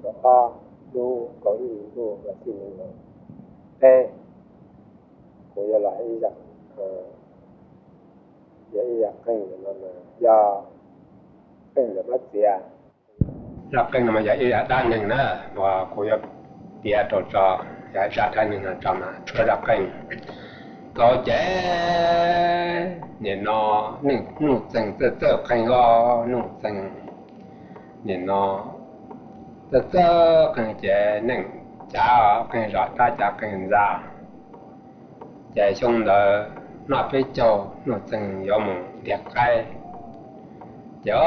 Ob lub kaum ib hlis ntuj vas thib nees nkaum peb, kuv yuav los ib zaj, yog ib zaj qeej no, yog qeej Ntxawm Mob Txias. Zaj qeej no mas yog ib zaj dab neeg na, uas kuv yuav piav rau tso, yog zaj dab neeg no tso mas tshuav zaj qeej. Thaum ces nim no Nuj Txeeg txawj txawj qeej os, Nuj Txeeg nim no txawj txawj qeej ces neeg cav qeej zos dab cav qeej ntxa. Ces xyoo ntawd noj peb caug Nuj Txeeg yuav mus ntiav qaib. Ces o,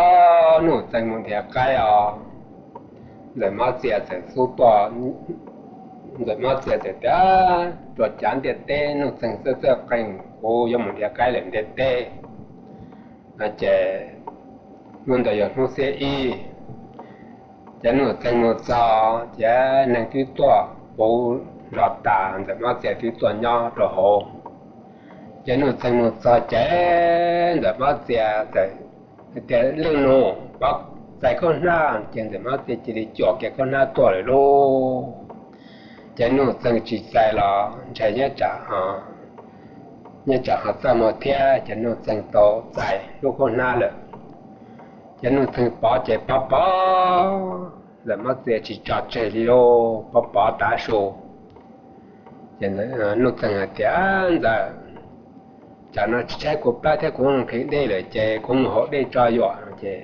Nuj Txeeg mus ntiav qaib os, Ntxawm Mob Txias txawm xub tuaj, Ntxawm Mob Txias txawm tias, Tuam cav ntiaj teb, Nuj Txeeg txawj txawj qeej, kuv yuav mus ntiav qaib lawm ntiaj teb. No ces hnub ntawd yog hnub xiab ib, ces Nuj Txeeg mus txog ces neeg twb tuaj puv zos tas, Ntxawm Mob Txias twb tuaj nyob rau hauv. Ces Nuj Txeeg mus txog ces Ntxawm Mob Txias txawm tias, Leej nus, pov txais khaub hnab. Ces Ntxawm Mob Txias cia li cuam kiag khaub hnab tuaj lawm lauj. Ces Nuj Txeeg tsis txais los ntshe nyob tsam ho txaj muag thiab, ces Nuj Txeeg tau txais lub khaub hnab lawm. Ces Nuj Txeeg pov ces pov pov, Ntxawm Mob Txias tsis tso tseg li lauj, pov pov tav su. Ces Nuj Txeeg hais tias, Ntxawm, tsam no tsis tshaib kuv plab thiab kuv nqhis dej lawm ces kuv mus haus dej tso yuam. Ces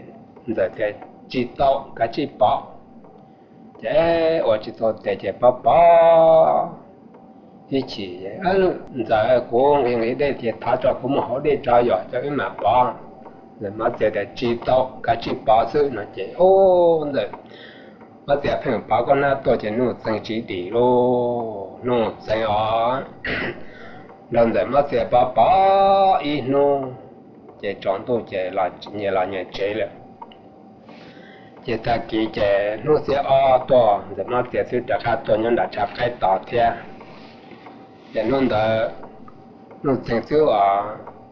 Ntxawm tias, Tsis tau, kav tsij pov. Ces ua tsis tau tes ces pov pov ib chim, Ntxawm, kuv nqhis nqhis dej ces thov tso kuv mus haus dej tso yuam coj wb mam pov. Ntxawm Mob Txias tias, Tsis tau, kav tsij pov xwb. No ces ub, Ntxawm Mob Txias pheej pov khaub hnab tuaj ces Nuj Txeeg tsis dim lauj. Nuj Txeeg os, nrog Ntxawm Mob Txias pov pov ib hnub, ces tsaus ntuj ces nyias los nyias tsev lawm. Ces tag kis ces hnub xiab ob tuaj, Ntxawm Mob Txias twb rov qab tuaj nyob nram tshav qaib tos thiab. Ces hnub ntawd Nuj Txeeg twb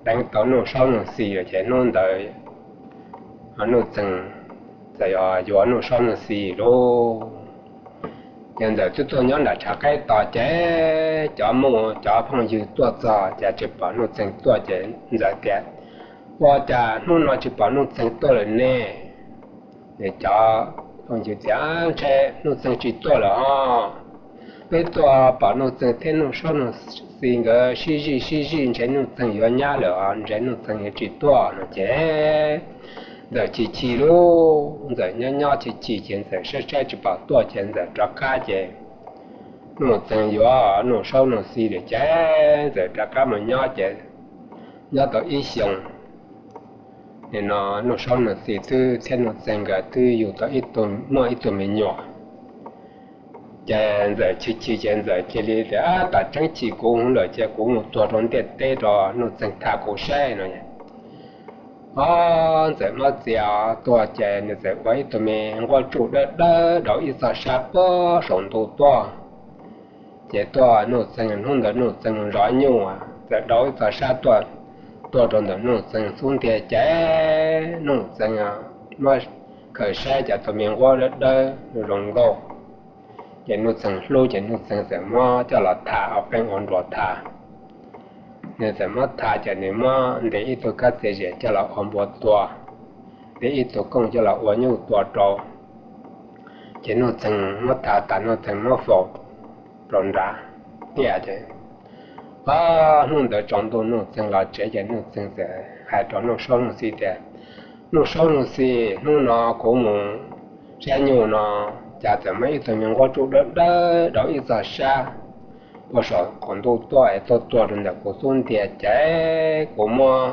deev tau Nuj Saub Nuj Xis lawm ces hnub ntawd Nuj Txeeg txawm yuav Nuj Saub Nuj Xis lauj. Ces Ntxawm twb tuaj nyob nram tshav qaib tos ces cov muj cov phooj ywg tuaj txog ces tsis pom Nuj Txeeg tuaj ces Ntxawm tias, Ua cas hnub no tsis pom Nuj Txeeg tuaj lawm ne? Cov phooj ywg tias, Ntshe Nuj Txeeg tsis tuaj lawm os. Peb tuaj pom Nuj Txeeg thiab Nuj Saub Nuj Xis nkawd sib zij sib zij, ntshe Nuj Txeeg yuav nyab lawm os, ntshe Nuj Txeeg yuav tsis tuaj no ces Ntxawm chim chim lauj. Ntxawm nyob nyob chim chim ces Ntxawm saib saib tsis pom tuaj ces Ntxawm rov qab ces Nuj Txeeg yuav Nuj Saub Nuj Xis lawm ces Ntxawm rov qab mus nyob ces nyob tau ib xyoos, nim no Nuj Saub Nuj Xis twb thiab Nuj Txeeg nkawd twb yug tau ib tug, muaj ib tug me nyuam. Ces Ntxawm chim chim ces Ntxawm cia li tias, Ab, tam tseeb chim kuv hwv lawm ces kuv mus tuag rau ntiaj teb rau Nuj Txeeg tham kuv saib no. Ob, Ntxawm Mob Txias tuag ces nws txawm ua ib tug me nquab tsuj dawb dawb rau ib txoj sab puag saum ntuj tuaj. Ces tuaj Nuj Txeeg, hnub ntawd Nuj Txeeg zov nyuj txawm rau ib txoj sab tuaj, tuaj rau ntawm Nuj Txeeg xub ntiag ces Nuj Txeeg muab khaws saib ces tus me nquab dawb dawb zoo nkauj. Ces Nuj Txeeg hlub ces Nuj Txeeg txawm muab coj los tham, ua qeej ua nruas tham. Nws txawm muab tham ces nws muab ntes ib tug kab txias zem coj los ua npua tua, ntes ib tug kooj coj los ua nyuj tua rau. Ces Nuj Txeeg muab tham tas Nuj Txeeg muab faus rau nrad tiaj ces, ob, hnub ntawd tsaus ntuj Nuj Txeeg los tsev ces Nuj Txeeg txawm hais rau Nuj Saub Nuj Xis tias, Nuj Saub Nuj Xis, hnub no kuv mus saib nyuj no, cas txawm muaj ib tug me nquab tsuj dawb dawb rau ib txoj sab puag saum qaum ntuj tuaj es tuaj tua rau ntawm kuv xub ntiag ces kuv muab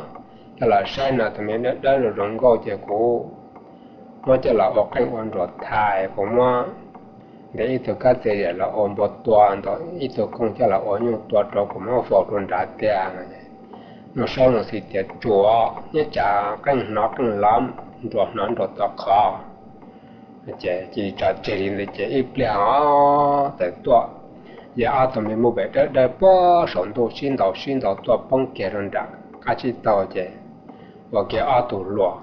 coj los saib no tus me dawb dawb zoo nkauj ces kuv muab coj los ua qeej ua nruas tham, kuv muab ntes ib tug kab txias zem los ua npua tua, ntaus ib tug kooj coj los ua nyuj tua rau, kuv muab faus rau nrad tiag. Nuj Saub Nuj Xis tias, Tsuas, nyob tsam qeej hnov qeej lov, nruas hnov nruas tau qhov. Ces cia li tso tseg li ntawd ces ib pliag txawm tuaj, yog ob tug me npua dawb dawb puag saum ntuj sib ntaus sib ntaus tuaj poob kiag rau nram qab tsib taug ces ua kiag ob tug hluas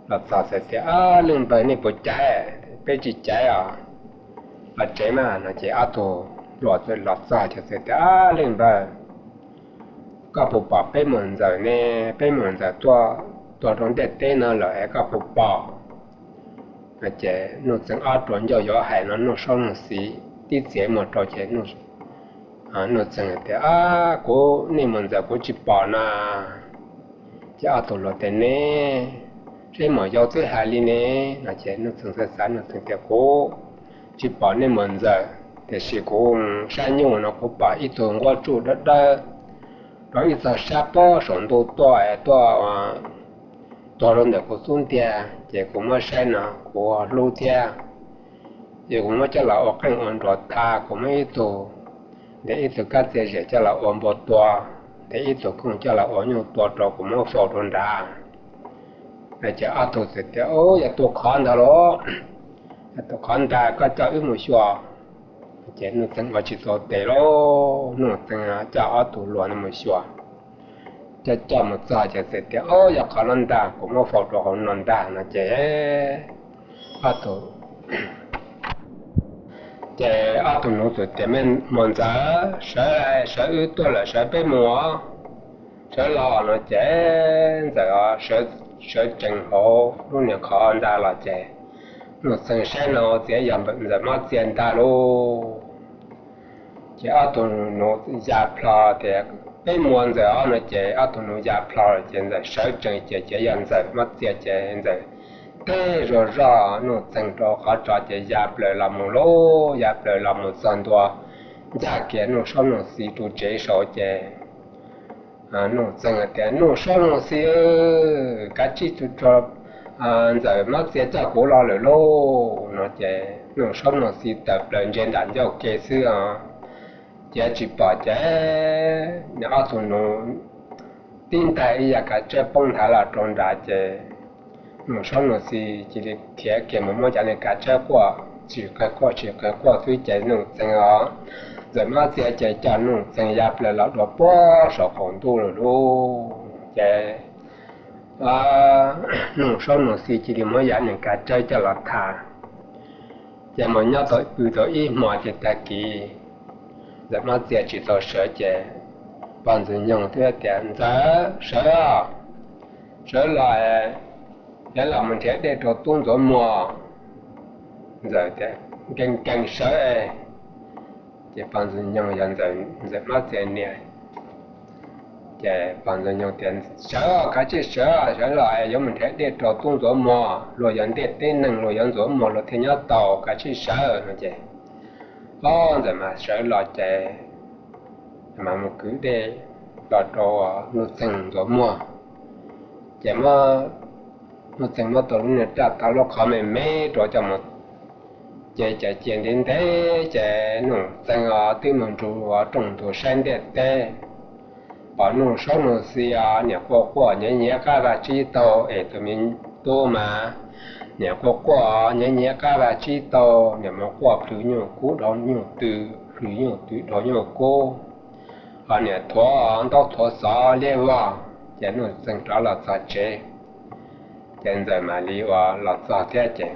los txog txawm tias, Leej npawg, nej puas cai? peb tsis caiv os, los tsev mas no ces ob tug hluas los txog ces txawm tias, Ab, leej npawg, koj puas pom peb muam ntxawm ne? Peb muam ntxawm tuaj tuag rau ntiaj teb no lawm es koj puas pom? No ces Nuj Txeeg ob ruam ncauj yuav hais no Nuj Saub Nuj Xis tib txiav muag rau ces Nuj Txeeg tias, Ab, kuv, nej muam ntxawm kuv tsis pom na. Ces ob tug hluas tias, Ne, seb muam yau twb hais li ne. No ces Nuj Txeeg xav xav, Nuj Txeeg tias, Kuv tsis pom nej muam ntxawm, tiam sis kuv saib nyuj no kuv pom ib tug nquab tsuj dawb dawb rau ib txog sab pob saum ntuj tuaj, tuaj tuag rau ntawm kuv xub ntiag, ces kuv muab saib no kuv hlub thiab. Ces kuv muab coj los ua qeej ua nruas tha, kuv muab ib tug ntes ib tug kab txias zem coj los ua npua tua, ntes ib tug kooj coj los ua nyuj tua rau kuv muab faus rau nrad. Ces ob tug txawm tias, Yog tus qhov ntag los, yog tus qhov ntag, koj coj wb mus xyuas. Ces Nuj Txeeg ua tsis tau tes lauj, Nuj Txeeg coj ob tug hluas no mus xyuas. Coj coj mus txog ces txawm tias, Yog qhov no ntag, kuv muab faus rau hauv no ntag. No ces ob tug ces ob tug nuv txawm tias, Me muam ntxawm, sawv, sawv wb tuaj lawm, sawv peb mus, sawv los. No ces ntxawm sawv tsees hauv lub niag qhov ntag los ces Nuj Txeeg saib no txiav yog ntxawm mob txias ntag lauj. Ces ob tug nuv ya plho tias, Peb mus ntxawm os. No ces ob tug nuv ya plho lawm ces ntxawm sawv tsees ces txiav yog ntxawm mob txias ces ntxawm teb zog zog Nuj Txeeg rau qhov tso ces ya plaws los mus lauj, ya plaws los mus txog ntua ncaj kiag Nuj Saub Nuj Xis ru tsev saud ces Nuj Txeeg tias, Nuj Saub Nuj Xis, kav tsij tso ntxawm mob txias coj kuv los lawm lauj. No ces Nuj Saub Nuj Xis tawm plaws ntsia nram ncauj ke xwb os, ces tsis pom ces nws ob tug nuv tib ntais ib yam kav tsawb poob nthav los rau nrad ces Nuj Saub Nuj Xis cia li khiav kiag mus muab cov niag kav tsawb quaj tsis qawg quaj tsis qawg quaj xwb ces Nuj Txeeg os, ntxawm mob txias ces coj Nuj Txeeg ya plaws los dua puag saum qaum ntuj lawm lauj. Ces Nuj Saub Nuj Xis cia li muab yam niag kav tsawb coj los tham, ces mus nyob tau pw tau ib hmo ces tag kis ntxawm mob txias tsis tau sawv ces pog Ntxwg Nyoog thiaj tias, Ntxawm, sawv, sawv los, yuav los mus nrhiav dej rau tub Ntxuav Muag. Ntxawm tias, Nkees nkees sawv. Ces pog Ntxwg Nyoog yog ntxawm mob txias niam. Ces pog Ntxwg Nyoog tias, Sawv, kav tsij sawv, sawv los yuav mus nrhiav dej rau tub Ntxuav Muag, luag yog ntiaj teb neeg, luag yog Ntxuav Muag luag thiaj nyob tau, kav tsij sawv. No ces ob ntxawm mas sawv los ces mas mus kwv dej los rau Nuj Txeeg Ntxuav Muag. Ces Nuj Txeeg muab tau lub niag raj tau lub qhov me me rau coj mus, ces cov cia ntev ntev ces Nuj Txeeg os twb mus nrug rooj ntug saib ntiaj teb, pom Nuj Saub Nuj Xis os niam quaj quaj nyiav nyiav qab vag tsib taug es tus me tub mas niam quaj quaj nyiav nyiav qab vag tsib taug, niam mus quaj plhws nyuj kub dhau nyuj tw, plhws nyuj tw dhau nyuj kub, ho niam thuav ntaub thuav xov liab vog. Ces Nuj Txeeg rov los txog tsev, ces ntxawm mam li uas los txog thiab ces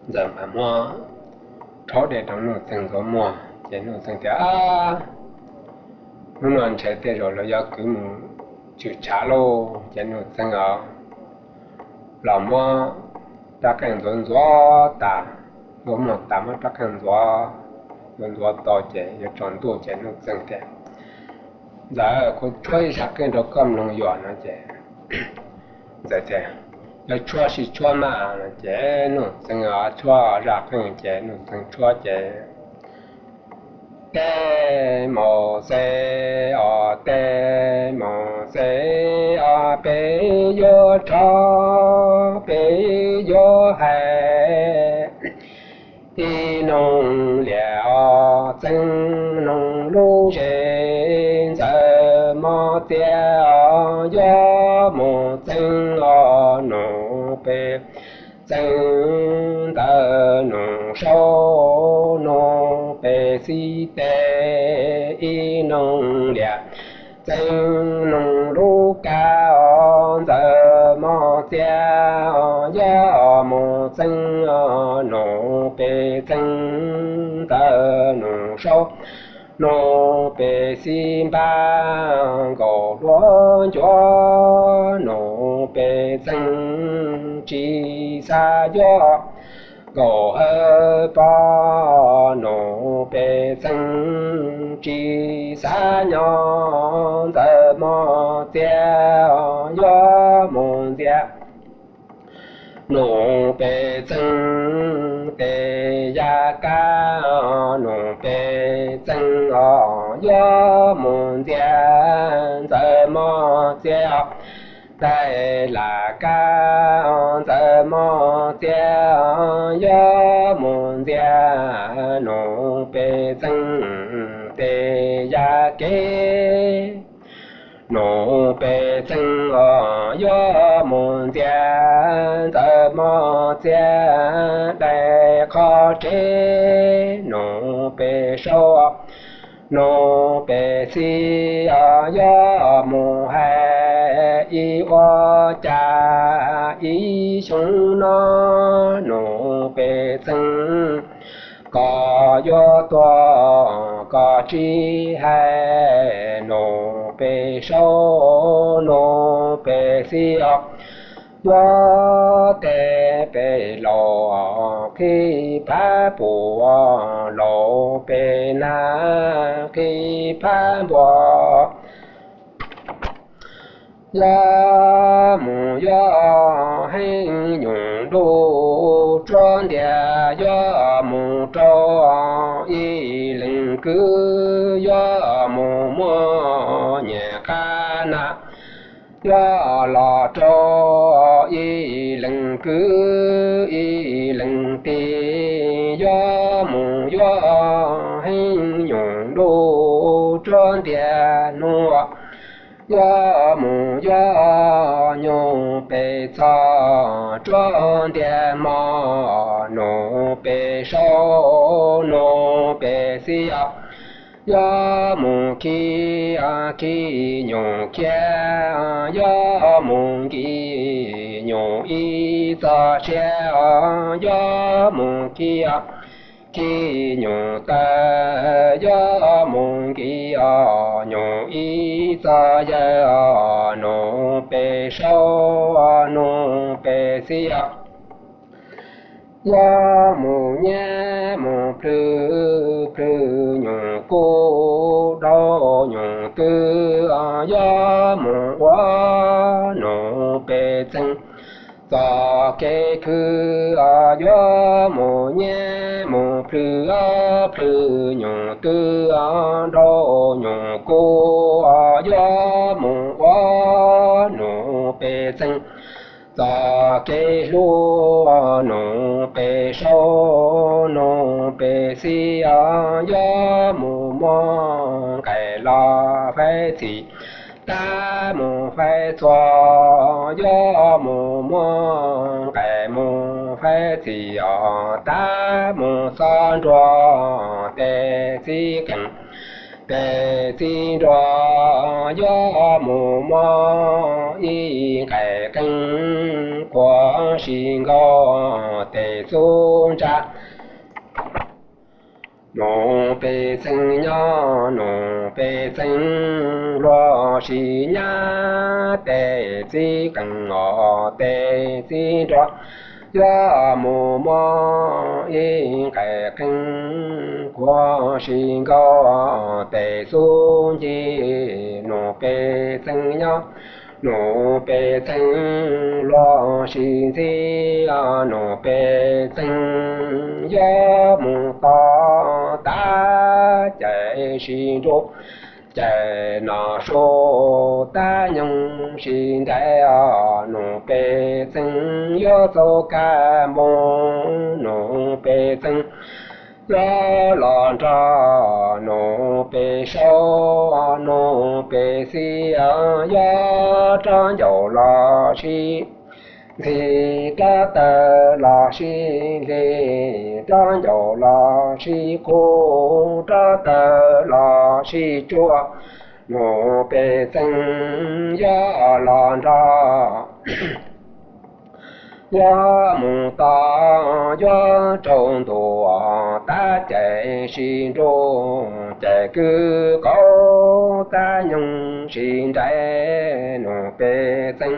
ntxawm mam muab rhaub dej rau Nuj Txeeg Ntxuav Muag. Ces Nuj Txeeg tias, Hnub no ntshe tej zaum lawv yuav kwv mus tshwm tshav lauj. Ces Nuj Txeeg os los muab rab qeej ntxuav ntxuav tas, Ntxuav Muag tas muab rab qeej ntxuav ntxuav ntxuav tau ces yuav tsaus ntuj ces Nuj Txeeg tias, Ntxawm, kuv tshuab ib zaj qeej rau koj mloog yuam. No ces ntxawm tias, Yuav tshuab sib tshuab mas. No ces Nuj Txeeg tshuab zaj qeej ces Nuj Txeeg tshuab ces, Tej mus xes os, tej mus xes os, peb yuav rho, peb yuav hais. Ib noo liam os, txeeb noo lub zes, ntxawm mos txias os, yuav mus txeeb os nus pem, txeeb ntawm nus saub nus pem xib teg. Ib noo liam txeeb noo lub kab os, ntxawm mos txias os, yuav mus txeeb os nus txeeg ntxawm nus saub, nus pes xib npab nkaus hluas ncuav, nus pes txeeg tsis xav yuav nkaus hawv pog, nus pes txeeg tsis xav nyob ntxawm mos txias yuav mus ntxias. Nus pes txeeg tes ya kab, nus pes txeeg os yuav mus ntxias ntxawm mos txias, tais lam kab ntxawm mos txias yuav mus ntxias. Nus pes txeeg tes ya kev, nus pes txeeg os yuav mus ntxias ntxawm mos txias, dai qhov tsev. Nus pes saub, nus pes xib os yuav mus hais ib ua cas ib xyoo no. Nus pes txeeg, koj yuav tuag koj tsis hais. Nus pes saub, nus pes xib os yuav tes pes laus, qhib phab puam laus pes nag, qhib phab npua yuav mus yuav heev nyuj ntuj tsuab ntiag, yuav mus rau ib leeg kwv, yuav mus muab nyiam qab na, yuav los rau ib leeg kwv ib leeg tij, yuav mus yuav heev nyuj ntuj tsuab ntiag nua, yuav mus yuav nyuj pes txog tsuab ntiag mos. Nus pes saub, nus pes xib os yuav mus khi, khi nyuj khiav, yuav mus nkim nyuj ib txoj sia, yuav mus khi, khi nyuj taw, yuav mus nkim nyuj ib txoj yawg. Nus pes saub, nus pes xib os yuav mus nyiam mus plhws, plhws nyuj kub, dhau nyuj twg yuav mus ua. Nus pes txeeg txoj kev khwv yuav mus nyiam mus plhws, plhws nyuj twg, dhau nyuj kub yuav mus ua. Nus pes txeeg txoj kev hlub, nus pes saub, nus pes xib os yuav mus muab nqaij los faib txim, tab mus faib txhua, yuav mus muab nqaij mus faib txim os, tab mus txhob nruag tes txiv qeej, tes txiv nruag, yuav mus muab ib nqaij qeej kuav si nkaus tes txuj ntsa. Nus pes txeeg nyob, nus pes txeeg los sis nyab, tes txiv qeej os tes txiv nruag, yuav mus muab ib nqaij qeej kuav si nkaus tes xub ncig. Nus pes txeeg nyob, nus pes txeeg los sis ntxhi, nus pes txeeg yuav mus tod, tab caij sib nruab, caij noj su, tab nyoog sib nraim. Nus pes txeeg yuav txoj kab npoo, nus pes txeeg yuav los nrog, nus pes saub, nus pes xib yuav rov ncauj los sib ntxhi, rov taw los sib ntxhi, rov ncauj los sib qub, rov taw los sib tsuab. Nus pes txeeg yuav los nrog, Yuav mus tod yuav raug ntuas, tab cais sib nrug cais kwv kauv, tab nyoog sib nraim nug pej xeem,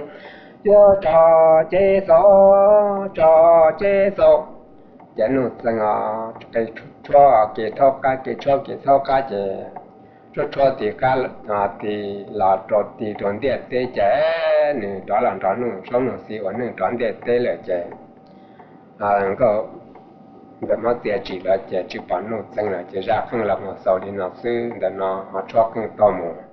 yuav tso ceg xauv, tso ceg xauv. Ces Nuj Txeeg qi tshuab kev thaub qab, kev tshuab kev thaub qab ces tshuab tshuab tig qab tig los rau tig rau ntiaj teb ces nws rov los nrog Nuj Saub Nuj Xis ua neej rau ntiaj teb lawm ces Nkauj Ntxawm Mob Txia tsim los ces tsis pom Nuj Txeeg lawm ces zaj qeej los mus xaus li no xwb. Ntawm no ho tshuab qeej tau mus.